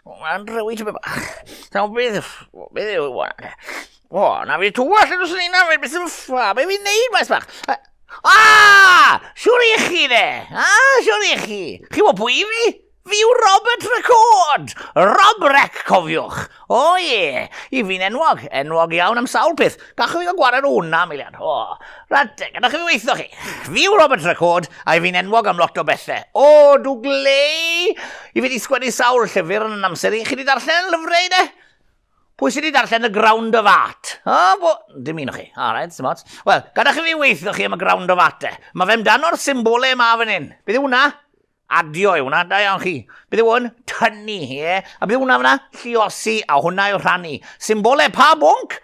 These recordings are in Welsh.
Mae'n rhewi tipyn bach. Sa'n beth, beth yw hwnna? O, na fi tywall yn wrth un beth yw'n ffa, beth fi'n neud, maes bach? Ah! Siwr i chi de! Ah, siwr i chi! Chi wybod pwy i fi? Fi yw Robert Record! Rob Rec, cofiwch! O ie! I fi'n enwog, enwog iawn am sawl peth. Gallwch chi gael gwared o hwnna, Milian. O, reit, gadwch chi fi weithio chi. Fi yw Robert Record, a i fi'n enwog am lot o bethau. O, dw glei! I fi wedi sgwennu sawl llyfr yn yn amser i. Chi wedi darllen lyfrau de? Pwy sydd wedi darllen The Ground of Art? O, bo... Dim un o chi. All right, sim ots. Wel, gadwch chi fi weithio chi am y Ground of Art e. Mae fe amdano'r symbolau yma fan hyn. Beth yw hwnna? Adio yw hwnna, da iawn chi. Beth yw hwn? Tynnu, ie. A beth yw hwnna fyna? Lluosi, a hwnna yw rhannu. Symbolau pa bwnc?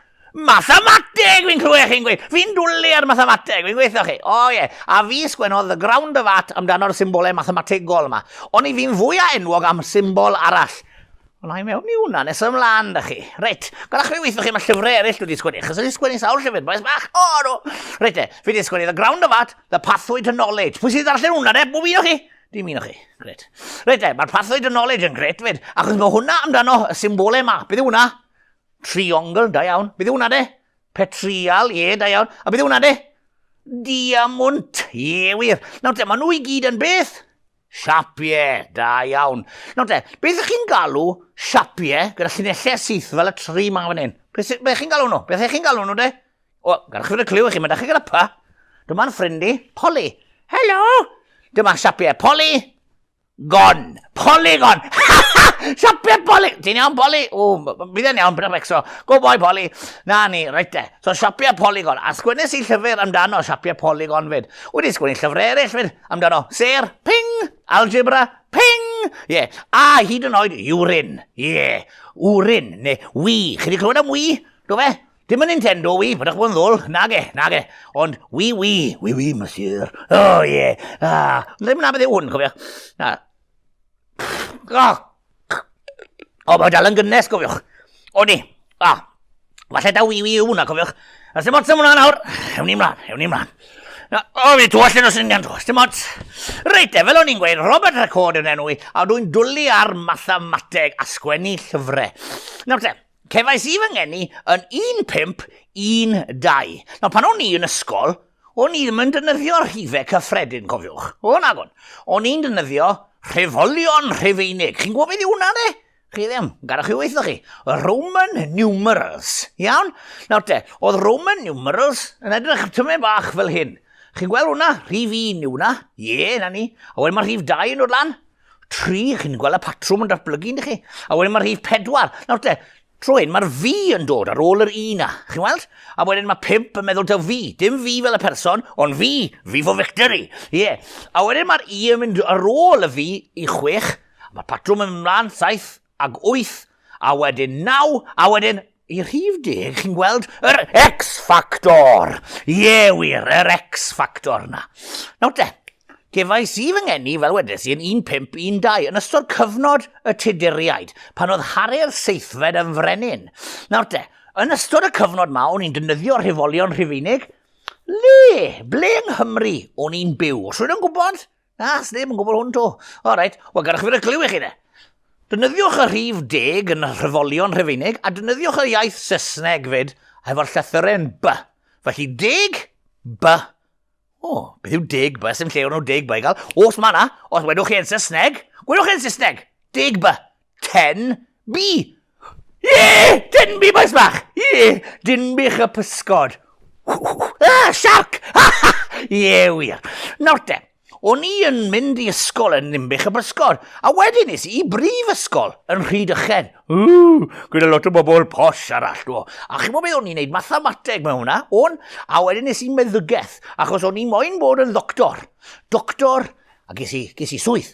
Mathemateg, fi'n clywed chi'n gweud. Fi'n dwlu ar mathemateg, fi'n gweithio chi. O ie. A fi sgwennodd The Ground of Art amdano'r symbolau mathemategol yma. Ond i fi'n fwy a enwog am symbol arall. Ond i mewn i hwnna nes ymlaen, da chi. Reit, gada'ch fi weithio chi am y llyfrau eraill dwi wedi sgwennu, achos wedi sgwennu sawl llyfr, boes bach. O, no. Reit e, fi wedi sgwennu The Ground of Art, The Pathway to Knowledge. Pwy sydd wedi darllen hwnna, de? Bob un o chi? Dim un o chi. Gret. Reit e, mae'r Pathway to Knowledge yn gret, fyd, achos mae hwnna amdano y symbolau yma. Beth yw hwnna? Triongl, da iawn. Beth yw hwnna, de? Petrial, ie, da iawn. A beth yw hwnna, de? Diamwnt, ie, wir. Nawr te, maen nhw i gyd yn beth? Siapiau, da iawn. Nawr te, beth ych chi'n galw siapiau gyda llinellau syth fel y tri ma fan hyn? Beth, beth chi'n galw nhw? Beth ych chi'n galw nhw de? O, gadwch chi fod y clyw i chi, mae dechrau gyda pa. Dyma'n ffrind i, Polly. Helo! Dyma siapiau Polly. Gon. Polygon. Siapiau Polly. Ti'n iawn, Polly? O, bydd e'n iawn, bydd e'n becso. Go boy, Polly. Na ni, reit te. So, siapiau Polygon. A sgwennes i llyfr amdano siapiau Polygon fyd. Wedi sgwennu llyfrau eraill fyd. Amdano sêr, ping! Algebra, ping! Ie. Yeah. A hyd yn oed urine. Ie. Yeah. Urine, neu Wii. Chi wedi clywed am Wii? Do fe? Dim yn Nintendo Wii, byddwch bod yn ddwl. Nage, nage. Ond Wii Wii, Wii Wii, monsieur. Oh, ie. Yeah. Ah, ddim na beth yw hwn, cofiwch. Na. Oh. O, mae dal yn gynnes, cofiwch. O ni. Ah. Falle da wii wii yw hwnna, cofiwch. A dim ots am hwnna nawr. Ewn ni mlaen, ewn ni mlaen. Na, o, fi twall yn os union twall, dim ots. Reit, e, fel o'n i'n gweud, Robert Record yn enw i, a dwi'n dwlu ar mathemateg a sgwennu llyfrau. Nawr te, cefais i fy ngeni yn 1512. Nawr, pan o'n i yn ysgol, o'n i ddim yn defnyddio'r rhifau cyffredin, cofiwch. O, nag o'n. O'n i'n defnyddio rhifolion rhufeinig. Chi'n gwybod beth yw hwnna, de? Chi ddim, gadwch chi weithio chi. Roman numerals, iawn? Nawr te, oedd Roman numerals yn edrych tymed bach fel hyn. Chi'n gweld hwnna? Rhif 1 yw hwnna. Ie, na ni. A wedyn mae rhif 2 yn dod lan. 3, chi'n gweld y patrwm yn datblygu, yndych chi? A wedyn mae rhif 4. Nawr te, tro hyn mae'r V yn dod ar ôl yr 1 na. Chi'n weld? A wedyn mae 5 yn meddwl taw V. Dim V fel y person, ond V. V for victory. Ie. Yeah. A wedyn mae'r I yn mynd ar ôl y V i 6. Mae'r patrwm yn mynd mlaen, 7 ag 8, a wedyn 9, a wedyn i rhif deg, chi'n gweld yr X Factor. Ie wir, yr X Factor na. Nawr te, gefais i fy ngeni, fel wedes i, yn 1512, yn ystod cyfnod y Tuduriaid, pan oedd Harri'r Seithfed yn frenin. Nawr te, yn ystod y cyfnod ma, o'n i'n defnyddio rhifolion Rhufeinig. Le, ble yng Nghymru o'n i'n byw? Os rwy'n yn gwybod? Na, sneb yn gwybod hwn to. O, reit. Wel, gadwch fi roi cliw i chi de. Defnyddiwch y rhif deg yn y rhyfolion Rhufeinig a defnyddiwch y iaith Saesneg fyd hefo'r llythyren B. Felly deg, B. O, beth yw deg B? Sim lle o'n nhw deg B i gael. Os mae na, os wedwch chi yn Saesneg, gwedwch chi yn Saesneg. Deg B. Ten B. Ie! Dinby, boes bach! Ie! Dinbych y pysgod. Ah, shark! Ie, wir. Nawr te, o'n i yn mynd i ysgol yn Ninbych y Pysgod, a wedyn nes i i brifysgol yn Rhydychen. Ww, gyda lot o bobl posh arall, do. A chi'n gwybod beth o'n i'n neud? Mathemateg mewn hwnna, o'n. A wedyn nes i meddygaeth, achos o'n i moyn bod yn ddoctor. Doctor A ges i, ges i swydd.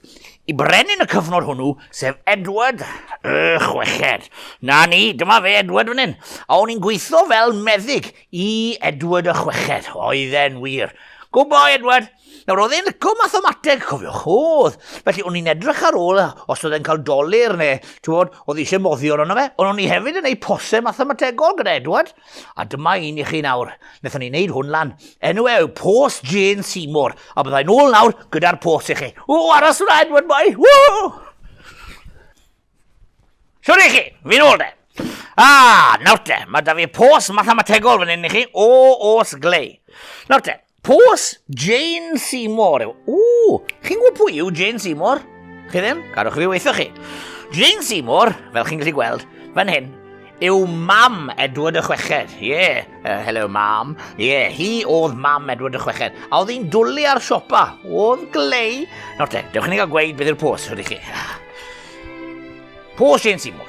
I brenin y cyfnod hwnnw, sef Edward y Chweched. Na ni, dyma fe Edward fan hyn. A o'n i'n gweithio fel meddyg i Edward y Chweched. Oedd e'n wir. Good boy, Edward. Nawr, oedd e'n licio mathemateg, cofiwch, oedd. Felly, o'n i'n edrych ar ôl os oedd e'n cael dolir neu, ti'n bod, oedd eisiau moddion arno fe. Ond o'n i hefyd yn ei posau mathemategol gyda Edward. A dyma un i chi nawr. Wnaethon ni wneud hwn lan. Enw e yw Pos Jane Seymour. A byddai'n ôl nawr gyda'r pos i chi. O, aros wna, Edward boy! Woo! Siwr i chi, fi'n ôl de. Ah, nawr te, mae da fi pos mathemategol fan hyn i chi, o os glei. Nawr te, pos Jane Seymour yw. Ww, chi'n gwybod pwy yw Jane Seymour? Chi ddim? Gadwch fi weithio chi. Jane Seymour, fel chi'n gallu gweld, fan hyn, yw mam Edward y Chweched. Ie, yeah. hello mam. Ie, yeah, hi oedd mam Edward y Chweched. A oedd hi'n dwlu ar siopa. Oedd glei. Nawr te, dewch i ni gael gweud beth yw'r pos, ydych chi. Pos Jane Seymour.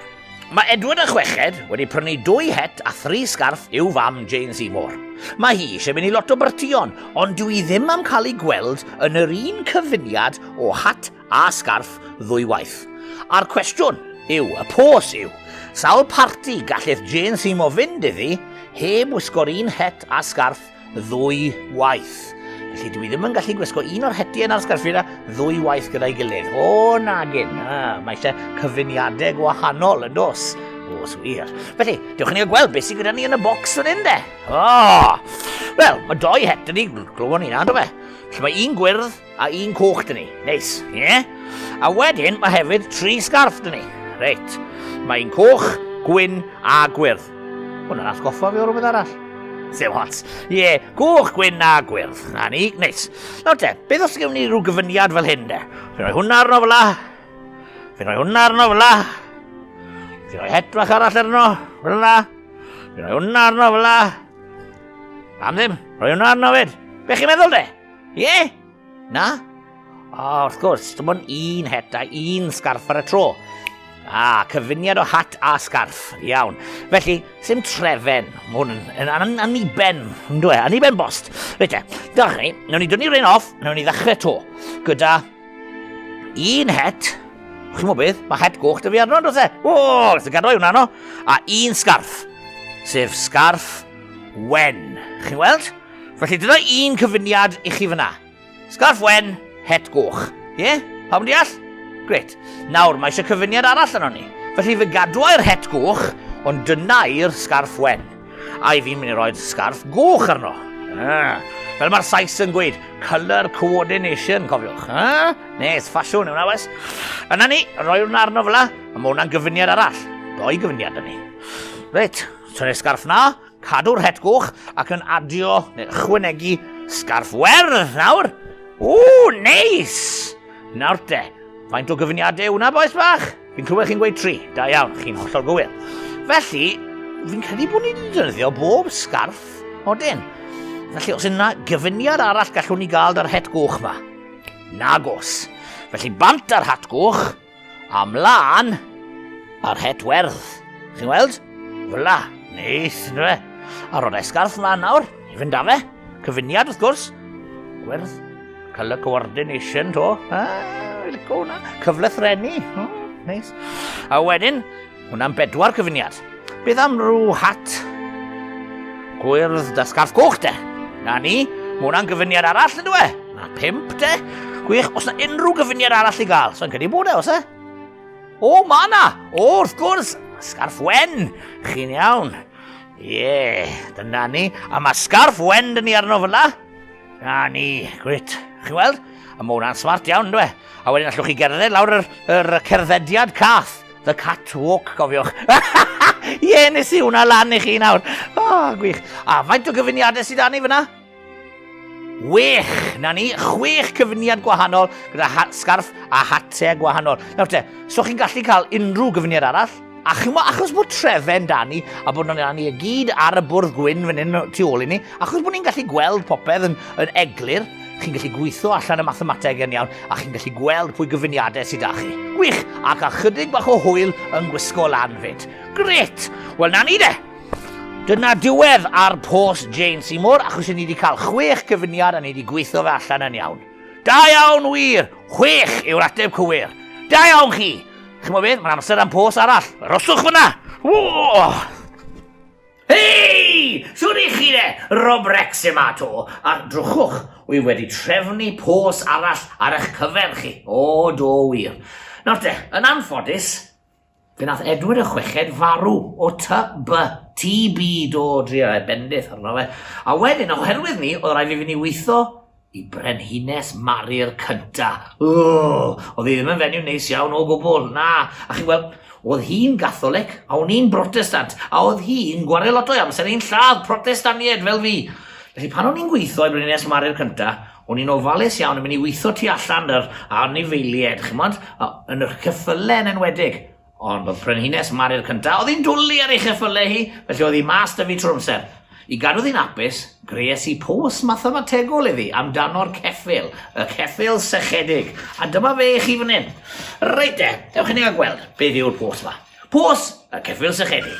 Mae Edward y Chweched wedi prynu dwy het a thri sgarff i'w fam Jane Seymour. Mae hi eisiau mynd i lot o bartïon, ond dw i ddim am cael ei gweld yn yr un cyfuniad o hat a sgarff ddwywaith. A'r cwestiwn yw, y pos yw, sawl parti gallith Jane Seymour fynd iddi heb wisgo'r un het a sgarff ddwy waith. Felly dwi ddim yn gallu gwisgo un o'r hetiau na'r sgarffiau yna ddwy waith gyda'i gilydd. O, nagin. Ah, mae eisiau cyfuniadau gwahanol yn dos. Os wir. Felly, dewch i ni gweld beth sydd gyda ni yn y bocs fan hyn de. O! Wel, mae doi het dyn ni, glywon ni na, do fe? Felly mae un gwyrdd a un coch dyn ni. Neis, ie? Yeah? A wedyn mae hefyd tri sgarff dyn ni. Reit. Mae un coch, gwyn a gwyrdd. Hwna'n atgoffa fi o rhywbeth arall. Dim ots. Ie, yeah, coch, gwyn a gwyrdd. Na ni, neis. Nawr te, beth os gewn ni rhyw gyfyniad fel hyn de? Fi'n rhoi hwnna arno fel la. Fi'n rhoi hwnna arno fel la. Fi'n rhoi het fach arall arno fel la. Fi'n rhoi hwnna arno fel la. Am ddim, rhoi hwnna arno fyd. Be chi'n meddwl de? Ie? Yeah? Na? O, oh, wrth gwrs, dim ond un het a un sgarff ar y tro. Ah, cyfuniad o hat a sgarff. Iawn. Felly, sim trefen. Mae hwn yn, yn, yn aniben, yn dwi? E? Aniben bost. Reit e, dyna ni, nawn ni dynnu rhain off, nawn ni ddechrau to. Gyda un het, chi'n mwyn beth, mae het goch dy fi arno, does e? O, oh, sy'n gadw i hwnna no. A un sgarff, sef sgarff wen. Chi'n weld? Felly dyna un cyfuniad i chi fyna. Sgarff wen, het goch. Ie? Yeah? Pawb yn deall? Gret. Nawr, mae eisiau cyfuniad arall arno ni. Felly fe gadwai'r het goch, ond dynai'r sgarff wen. A i fi'n mynd i roi'r sgarff goch arno. Ah, fel mae'r Sais yn gweud, colour coordination, cofiwch. Ah, nes, ffasiwn yw hwnna, wes. Yna ni, roi hwnna arno fel la, a mae hwnna'n gyfuniad arall. Doi gyfuniad ni. Reit, tynnu'r sgarff na, Cadw'r het goch ac yn adio neu ychwanegu sgarff werdd nawr. O, neis! Nawr te, faint o gyfuniadau yw hwnna, boes bach? Fi'n clywed chi'n gweud tri. Da iawn, chi'n hollol gywir. Felly, fi'n credu bod ni wedi defnyddio bob sgarff odyn. Felly, os yna gyfuniad arall gallwn ni gael da'r het goch ma? Nagos. Felly, bant ar hat goch, A mlaen ar het werdd. Chi'n weld? Fyla. Neis, ynddo fe? A roedd esgarth mlaen nawr, i fynd â fe. Cyfuniad, wrth gwrs. Gwyrdd. Colour coordination, to. Ah, lico hwnna. Cyflethrennu. Oh, neis. A wedyn, hwnna'n bedwar cyfuniad. Beth am rhyw hat gwyrdd da sgarff goch de? Na ni, mae hwnna'n gyfuniad arall yn dwi? Na pimp de. Gwych, os na unrhyw gyfuniad arall i gael. So'n credu bod e, os e? O, ma na! O, wrth gwrs, sgarff wen. Chi'n iawn. Ie, yeah, dyna ni. A mae sgarff wen dyn ni arno fyna. Na ni, grit. Chi'n weld? A mae hwnna'n smart iawn, dwi. A wedyn allwch chi gerdded lawr yr, yr cerddediad cath. The catwalk, gofiwch. Ie, yeah, nes i hwnna lan i chi nawr. Oh, gwych. A faint o gyfuniadau sydd â ni fyna? Wech! Na ni, chwech cyfuniad gwahanol gyda hat, sgarff a hatau gwahanol. Nawr te, so chi'n gallu cael unrhyw gyfuniad arall? A chi'n gwybod, achos bod trefen da ni, a bod nhw'n ni i gyd ar y bwrdd gwyn fan hyn tu ôl i ni, achos bod ni'n gallu gweld popeth yn, yn eglur, chi'n gallu gweithio allan y mathemateg yn iawn, a chi'n gallu gweld pwy gyfuniadau sydd â chi. Gwych! Ac a chydig bach o hwyl yn gwisgo lan fyd. Gret! Wel, na ni de! Dyna diwedd ar post Jane Seymour, achos ni wedi cael chwech cyfuniad a ni wedi gweithio fe allan yn iawn. Da iawn wir! Chwech yw'r ateb cywir. Da iawn chi! Chi'n beth? Mae'n amser am post arall. Roswch fyna! Hei! Siwr i chi de! Rob Rex yma to. A drwchwch, wy wedi trefnu post arall ar eich cyfer chi. O, do wir. Nawr te, yn anffodus, Fe nath Edward y Chweched farw o TB, TB, do, drio e, bendith arno fe. A wedyn, oherwydd ni, oedd rhaid fi fynd i weithio I Brenhines Mari'r cynta. O, oedd hi ddim yn fenyw neis iawn o gwbl, na. A chi'n gweld, oedd hi'n Gatholig, a o'n i'n Brotestant, a oedd hi'n gwario lot o'i amser i'n lladd Protestaniaid fel fi. Felly pan o'n i'n gweithio i Brenhines Mari'r cynta, o'n i'n ofalus iawn yn mynd i weithio tu allan yr anifeiliaid, chimod, yn yr ceffylau yn enwedig. Ond oedd Brenhines Mari'r cynta, oedd hi'n dwlu ar ei cheffylau hi, felly oedd hi mas 'da fi trwy'r amser. I gadw ddi'n hapus, grees i pos mathemategol iddi amdano'r ceffyl, y ceffyl sychedig. A dyma fe i chi fan hyn. Reit de, dewch i ni gael gweld beth yw'r pos 'ma. Pos y ceffyl sychedig.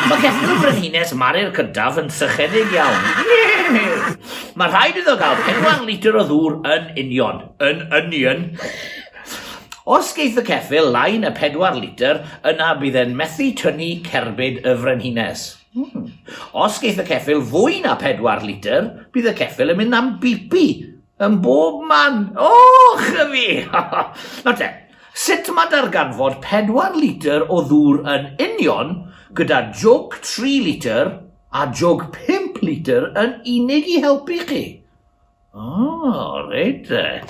Mae ceffyl Brenhines Mari'r cyntaf yn sychedig iawn. Mae rhaid iddo gael 4 litr o ddŵr yn union. Yn union. Os geith y ceffyl lai na 4 litr, yna bydd e'n methu tynnu cerbyd y frenhines. Hmm. Os geith y ceffyl fwy na 4 litr, bydd y ceffyl yn mynd am bipi yn bob man. O, chyfi! Nawr te, sut mae darganfod 4 litr o ddŵr yn union gyda jwg 3 litr a jwg 5 litr yn unig i helpu chi? O, reit de.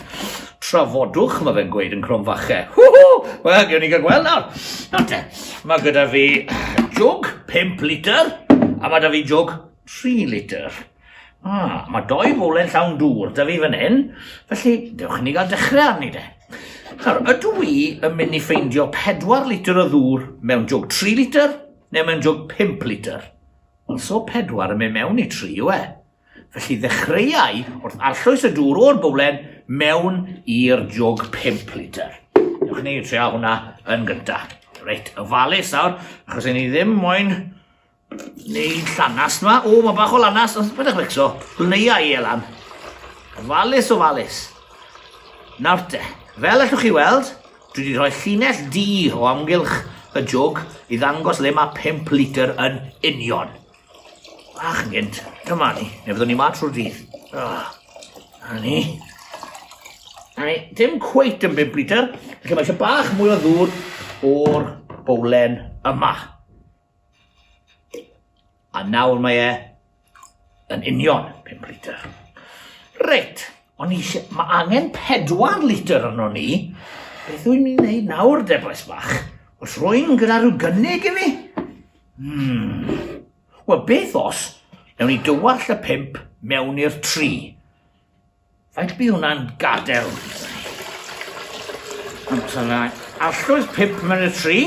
Trafodwch, mae fe'n gweud yn cromfache. Hw-hw! Wel, gewn ni gael gweld nawr. Nawr te, mae gyda fi jwg 5 litr, a mae da fi jwg 3 litr. Ah, mae doi fowlen llawn dŵr da fi fan hyn, felly dewch i ni gael dechrau arni de. Nawr, ydw i yn mynd i ffeindio 4 litr o ddŵr mewn jwg 3 litr neu mewn jwg 5 litr? Wel, so 4 yn mynd mewn i 3 yw e. Felly ddechreuai wrth arllwys y dŵr o'r bowlen mewn i'r jwg 5 litr. Dewch i ni treial hwnna yn gynta. Reit, ofalus nawr, achos i ni ddim moyn neud llanast yma. O, mae bach o lanast, ond beth ych becso, gwneuai i e lan. Ofalus, ofalus. Nawr te, fel allwch chi weld, dwi wedi rhoi llinell du o amgylch y jwg i ddangos le mae 5 litr yn union. Bach yn gynt. Dyma ni. Neu fyddwn ni ma trwy'r dydd. Oh. Na ni. Na ni. Dim cweit yn 5 litr. Felly mae eisiau bach mwy o ddŵr o'r bowlen yma. A nawr mae e yn union 5 litr. Reit, ond eisiau, mae angen 4 litr arno ni. Beth wy'n mynd i wneud nawr de, boes bach? Os rwy'n gyda rhyw gynnig i fi? Hmm. Wel, beth os newn ni dywallt y pump mewn i'r tri? Faint bydd hwnna'n gadael? Amser na arllwys pump mewn i'r tri.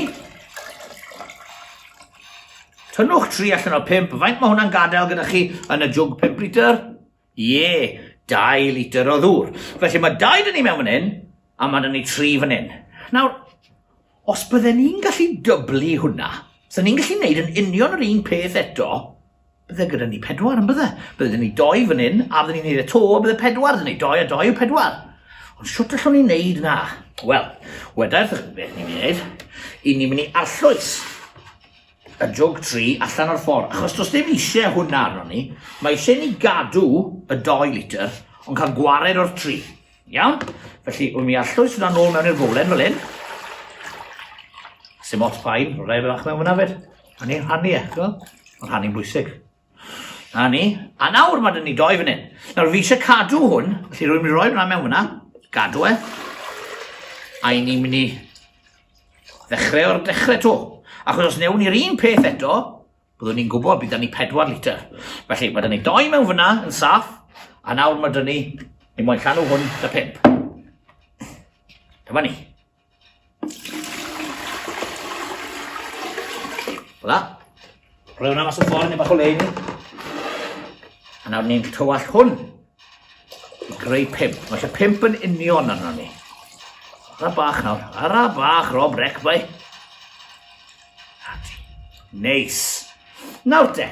Tynnwch tri allan o pump. Faint mae hwnna'n gadael gyda chi yn y jwg 5 litr? Ie, 2 litr o ddŵr. Felly mae dau dyn ni mewn fan hyn, a mae dyn ni tri fan hyn. Nawr, os bydden ni'n gallu dyblu hwnna, sy'n ni'n gallu gwneud yn union yr un peth eto, bydde gyda ni pedwar yn bydde. Bydde dyn ni doi fan hyn, a bydden ni'n gwneud e to, a bydde pedwar dyn ni, doi a doi yw pedwar. Ond shwt allwn ni wneud na? Wel, weda wrthych chi beth ni'n mynd i wneud. I ni'n mynd i arllwys y jwg tri allan o'r ffordd, achos does dim eisiau hwnna arno ni. Mae eisiau ni gadw y 2 litr, ond cael gwared o'r tri. Iawn? Felly, wy'n mi allwys hwnna nôl mewn i'r fowlen fel hyn. Sim ots pain, rhoi bach mewn fyna fyd. A ni'n rhannu e, ti'n gweld? Mae rhannu'n bwysig. Na ni. A nawr mae dyn ni doi fan hyn. Nawr fi eisiau cadw hwn, felly rwy'n mynd i roi hwnna mewn fyna. Gadw e. A i ni'n mynd i ddechrau o'r dechrau to. Achos os newn ni'r un peth eto, byddwn ni'n gwybod bydd da ni 4 litr. Felly mae dyn ni doi mewn fyna yn saff, a nawr mae dyn ni, ni moyn llanw hwn da 5. Dyma ni. Fel Rhoi hwnna mas o ffordd, neu bach o le i ni. A nawr ni'n tywallt hwn i greu pimp. Mae eisiau pimp yn union arno ni. Ara bach nawr. Ara bach, Rob Rec, bai. Neis. Nawr te,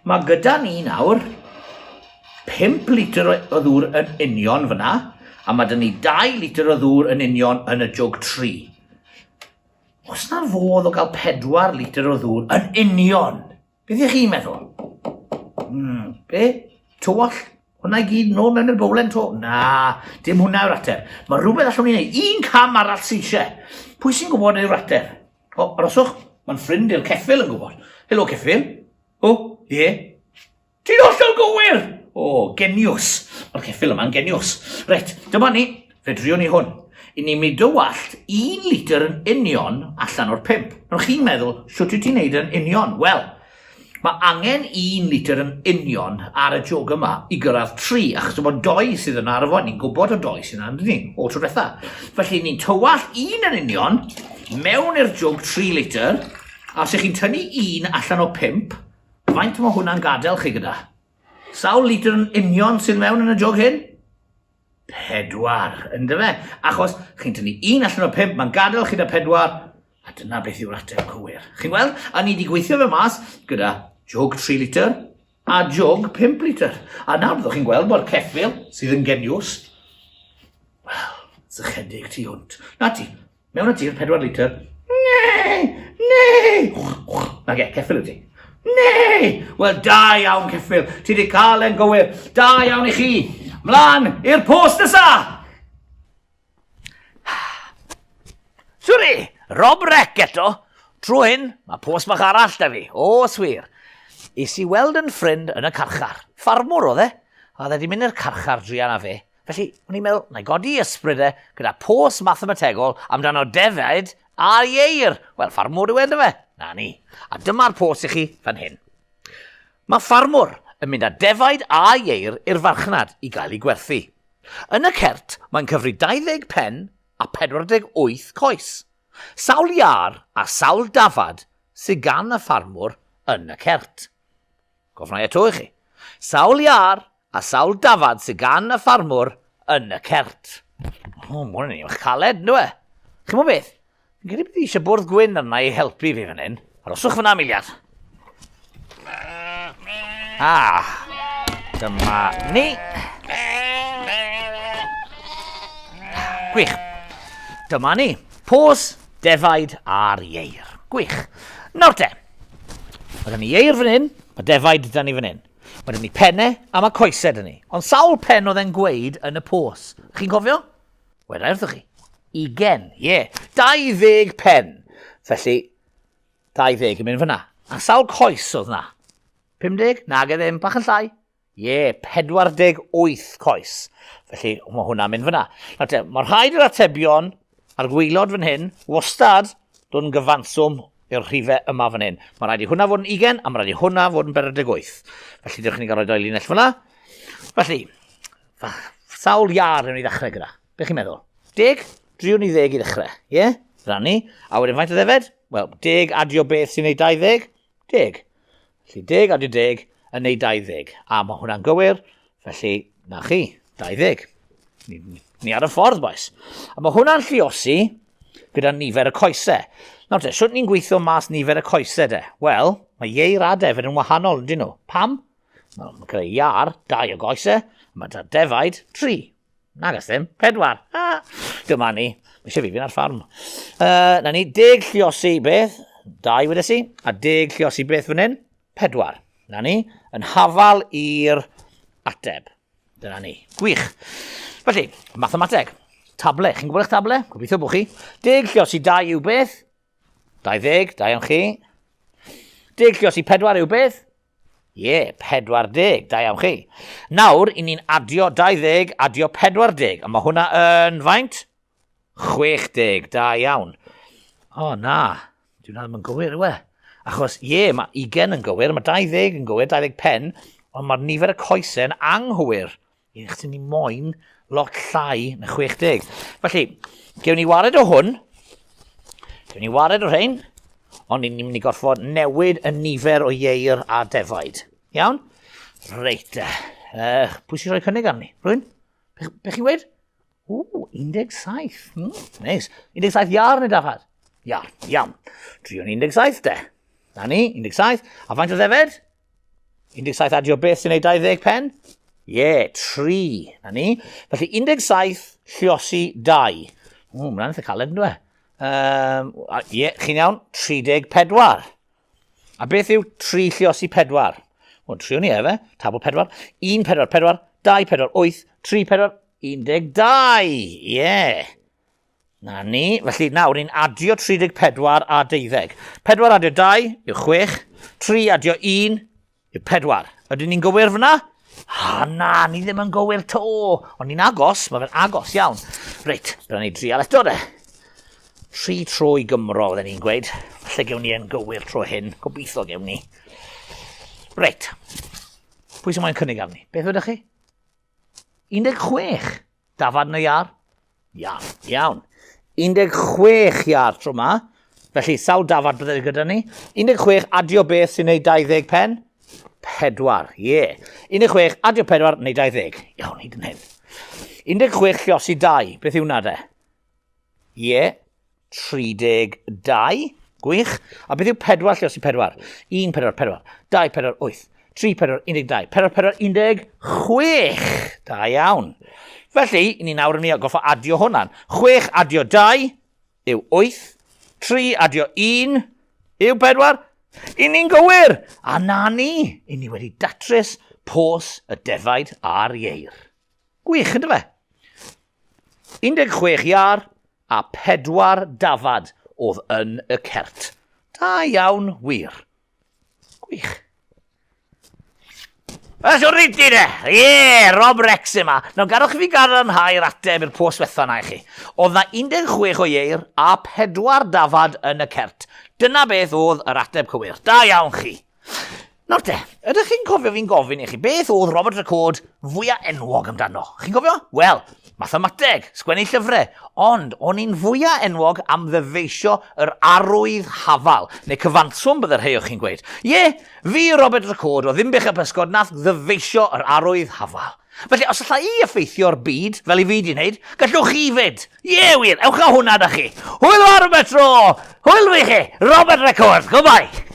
Mae gyda ni nawr 5 litr o ddŵr yn union fyna, a mae 'da ni 2 litr o ddŵr yn union yn y jwg 3. Oes na fodd o gael 4 litr o ddŵr yn union? Beth ych chi'n meddwl? Hmm, be? Tywall? Hwna i gyd nôl mewn i'r bowlen to? Na, dim hwnna yw'r ateb. Mae rhywbeth allwn ni wneud. Un cam arall sy'n eisiau. Pwy sy'n gwybod yw'r ateb? O, aroswch, mae'n ffrind i'r ceffyl yn gwybod. Helo, ceffyl. O, ie. Ti'n hollol gywir! O, genius. Mae'r ceffyl yma'n geniws. Reit, dyma ni. Fe driwn ni hwn. I ni'n mynd dywallt un litr yn union allan o'r pump. Nawr chi'n meddwl, shwt wyt ti'n neud yn union? Wel, mae angen un litr yn union ar y jog yma i gyrraedd tri, achos dim ond doi sydd yna ar y fo. Ni'n gwybod o doi sydd yna, yndyn ni? O tro diwetha. Felly ni'n tywallt un yn union mewn i'r jog 3 litr, a os ych chi'n tynnu un allan o pump, faint mae hwnna'n gadael chi gyda? Sawl litr yn union sydd mewn yn y jog hyn? Pedwar, yndyfe? Achos chi'n tynnu un allan o pump, mae'n gadael chi da pedwar, a dyna beth yw'r ateb cywir. Chi'n gweld? A ni wedi gweithio fe mas gyda jog 3 litr a jog 5 litr. A nawr byddwch chi'n gweld bod ceffyl sydd yn geniws, wel, sychedig tu hwnt. Na ti, Mewn y tir, 4 litr. Nee! Nee! Na ge, ceffyl yw ti. Nee! Wel, da iawn, ceffyl. Ti wedi cael e'n gywir. Da iawn i chi. Mlaen i'r post nesa! Sori, Rob Rec eto. Tro hyn, mae post bach arall da fi. O, swir. Is i weld yn ffrind yn y carchar. Ffarmwr oedd e. A oedd e wedi mynd i'r carchar druan â fe. Felly, o'n i'n meddwl, na i godi ysbryd e gyda pos mathemategol amdano defaid a ieir. Wel, ffarmwr yw e, yndyfe? Na ni. A dyma'r pos i chi fan hyn. Mae ffarmwr yn mynd â defaid a ieir i'r farchnad i gael ei gwerthu. Yn y cert, mae'n cyfri 20 pen a 48 coes. Sawl iâr a sawl dafad sydd gan y ffarmwr yn y cert? Gofnai eto i chi. Sawl iâr a sawl dafad sydd gan y ffarmwr yn y cert. O, mae hwn yn un caled, ynddo e? Chi'n gwybod beth? Fi'n credu bod eisiau bwrdd gwyn arna i helpu fi fan hyn. Aroswch fyna am eiliad. Ah, dyma ni. Gwych. Dyma ni. Pos, defaid a'r ieir. Gwych. Nawr te. Mae gen ni ieir fan hyn, mae defaid da ni fan hyn. Mae gen ni penne a mae coesau da ni. Ond sawl pen oedd e'n gweud yn y pos? Chi'n cofio? Weda wrthych chi. Ugen, ie. Yeah. 20 pen. Felly, 20 yn mynd fyna. A sawl coes oedd na? 50? Nage ddim, bach yn llai. Ie, 48 coes. Felly, mae hwnna'n mynd fyna. Nawr te, mae rhaid i'r atebion ar gwaelod fan hyn wastad dod yn gyfanswm i'r rhifau yma fan hyn. Mae rhaid i hwnna fod yn 20 a mae rhaid i hwnna fod yn 48. Felly, dewch ni gael rhoi doi linell fyna. Felly, sawl iar ewn ni ddechrau gyda? Be chi'n meddwl? Deg? Driwn ni ddeg i ddechrau, ie? Yeah? Rannu. A wedyn faint o ddefed? Wel, deg adio beth sy'n ei 20? Deg. Felly deg adio deg yn neud 20. A mae hwnna'n gywir, felly na chi, 20. Ni, ni ar y ffordd, boys. A mae hwnna'n lliosi gyda nifer y coesau. Nawr te, sut ni'n gweithio mas nifer y coesau de? Wel, mae ieir a defaid yn wahanol, ydyn nhw. Pam? Wel, mae gyda iar dau o goesau, a mae da defaid tri. Nag ddim, pedwar. Ah, dyma ni. Mae eisiau fi fynd ar ffarm. Na ni, deg lliosi beth, dau wedes i, a deg lliosi beth fan hyn, pedwar. Na ni, yn hafal i'r ateb. Dyna ni. Gwych. Felly, mathemateg. Table. Chi'n gwybod eich table? Gobeithio bod chi. Deg lliosi dau yw beth? 20, da iawn chi. Deg lliosi pedwar yw beth? Ie, 40, da iawn chi. Nawr, i ni'n adio 20, adio 40, a mae hwnna yn faint? 60, da iawn. O, na, dwi'n ddim yn gywir, yw e? Achos, ie, mae 20 yn gywir, mae 20 yn gywir, 20 pen, ond mae'r nifer y coesau yn anghywir. Ie, chos ni moyn lot llai na 60. Felly, gewn ni wared o hwn, gewn ni wared o rhain, ond ni'n mynd i gorfod newid y nifer o ieir a defaid. Iawn? Reit de. Pwy sy'n rhoi cynnig arni? Rwy'n? Be, be chi'n weud? Ww, 17. Neis. 17 iar neu dafad? Iar, iawn. Driwn 17 de. Na ni, 17. A faint o ddefed? 17 adio beth sy'n ei 20 pen? Ie, yeah, 3. Na ni. Felly 17 lliosi 2. O, mae'n eitha caled, ynddo e? Ie, yeah, chi'n iawn, 34. A beth yw 3 lliosi 4? Wel, trio ni efe. Tabl 4. 1, 4, 4, 2, 4, 8, 3, 4, 12. Ie. Yeah. Na ni. Felly nawr ni'n adio 34 a 12. 4 adio 2 yw 6, 3 adio 1 yw 4. Ydyn ni'n gywir fyna? Ha, na, ni ddim yn gywir to. Ond ni'n agos, mae fe'n agos iawn. Reit, byddwn ni drial eto de. Tri tro i Gymro, fydden ni'n gweud. Falle gewn ni yn gywir tro hyn. Gobeithio gewn ni. Reit. Pwy sy'n moyn cynnig arni? Beth ydych chi? 16. Dafad neu iar? Iawn, iawn. 16 iar tro ma. Felly, sawl dafad bydde gyda ni? 16 adio beth sy'n neud 20 pen? 4, ie. Yeah. 16 adio 4 neu 20. Iawn, hyd yn hyn. 16 lliosi 2, beth yw hwnna de? Ie, 32. Gwych. A beth yw 4 lliosi 4? 1, 4, 4, 2, 4, 8, 3, 4, 12, 4, 4, 16. Da iawn. Felly, ni nawr yn mynd i goffa adio hwnna'n. 6 adio 2 yw 8, 3 adio 1 yw 4. I ni'n gywir! A na ni, i ni wedi datrys pos y defaid a'r ieir. Gwych, ynddo fe? 16 iâr a 4 dafad oedd yn y cert. Da iawn, wir. Gwych. A siwr i ti de! Ie, Rob Rex yma. Nawr, gadwch i fi gadarnhau'r ateb i'r post wetha na i chi. Oedd na 16 o ieir a 4 dafad yn y cert. Dyna beth oedd yr ateb cywir. Da iawn chi. Nawr te, ydych chi'n cofio fi'n gofyn i chi beth oedd Robert Recorde fwya enwog amdano? Chi'n cofio? Wel, mathemateg, sgwennu llyfrau, ond o'n i'n fwya enwog am ddyfeisio yr arwydd hafal, neu cyfanswm bydde rhai o chi'n gweud. Ie, fi Robert Recorde o Ddinbych y Pysgod nath ddyfeisio yr arwydd hafal. Felly, os alla i effeithio'r byd, fel i fi di wneud, gallwch chi fyd! Ie, wir, ewch â hwnna da chi! Hwyl fawr am y tro! Hwyl fi chi! Robert Recorde, goodbye!